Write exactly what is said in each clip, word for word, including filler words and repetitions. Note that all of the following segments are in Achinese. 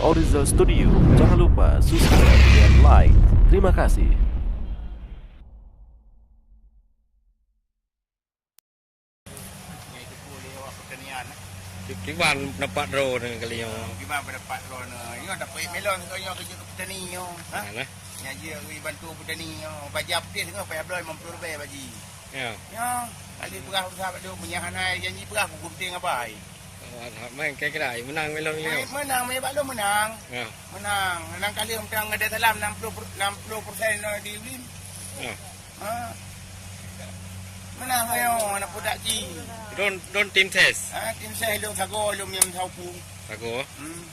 Original Studio. Jangan lupa subscribe dan like. Terima kasih. Kiban pendapat droeneuh kali nyoe? Kiban pendapat droeneuh? Nyoe dapat melon keu nyoe keu petani nyoe. Ha? Nah, nah. Nyan jeuet geubantu petani nyoe. Baja putih teungoh payah bloe limong ploh ribèe baji. Ya. Ya, kali beurah usaha bak lôn, meunyo hana janji beurah, kugunting abai. Oh, alhamdulillah, kira-kira meunang melon nyoe. Eh, meunang, meunyo bak lôn meunang. Ya. Meunang. Nang kali mantong ada salam enam puluh per-, enam puluh persen di ulin. Ya. Ha. Meunang ayo, anak budak ji. Don, don tim ses. Ha, tim ses lôn sagoe, lôn nyang saupu. Sagoe? Hmm.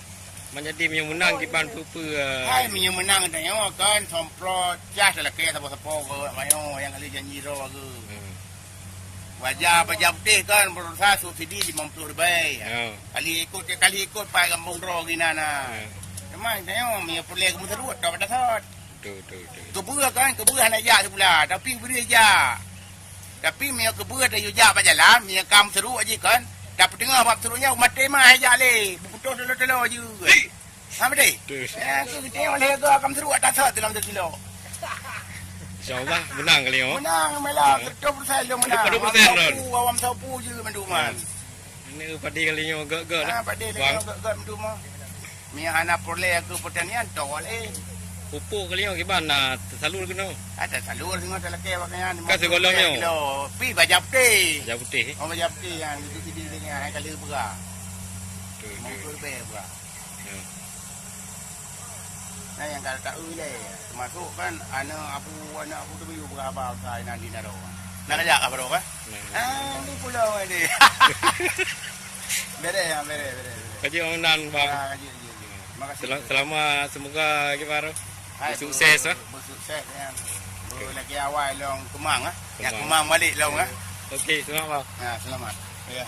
Manjadi meunyoe meunang kiban peue-peue, eh. Hai, meunyoe meunang tanyoe kan, semprot, cah talakèe sapo-sapo geuh, mayo nyang kali janji droe geuh. Hmm. Baja, baja putih kan, berusaha subsidi limong ploh ribèe. Ya. Kali ikot, kali ikot pai gampông droe ginan na. Ya. Cuma tanyoe meunyoe peureulèe geumeuseurut, tok pada sot. Betul, betul, betul. Keubeue kan, keubeue hana jak sibula, tapi bri jak. Tapi meunyoe keubeue tayue jak bak jalan, meunyoe ka meuseuruk jih kan, tapeuteungoh bak meuseuruk nyan, maté mah hai jak lé, beuputôh teulo-teulo jeuet. Ha, beutôi? Betul. Eh, aku keuteuk lé go ka meuseuruk, tasot dalam sikilo. Insya Allah, menang kali nyoe. Menang, malah, seratus persen lôn menang. Seratus persen, Ron. Awam saupu, awam saupu je mandum, man. Ini padi kali nyoe gèt-gèt, ah, eh. Padi kali nyoe gèt-gèt mandum, ah. Meunyo hana peureulèe keu peutanian, tol, eh. Pupuk kali nyoe kiban na teusalur keunoe? Ah, teusalur singoh talakèe bak nyan, kan lima puluh sigolom nyoe? Kilo. Pi baja putih. Baja putih, eh? Oh, baja putih nyan, itu sidi dengan hai kali beurah. Betul, betul. Lima puluh ribèe beurah. Ya. Nah, nyang ka taeu lé, teumasok kan aneuk abu, aneuk abu tu yue beuraba usai nan di Naro. Nah, kajak ka baroe, kan? Nah. Ah, di pulau ni. Bereh, ya, bereh, bereh, bereh. Kajak online, Bang. Ya, kajak, kajak, kajak. Makasih. Sel-, selamat, semoga gimana? Hai, sukses, ber-, ah. Bersukses, ya. Okey. Ber-, lagi awai long Kemang, ah. Ya, Kemang. Kemang balik long, ah. Okey, selamat, Bang. Ya, selamat. Ya.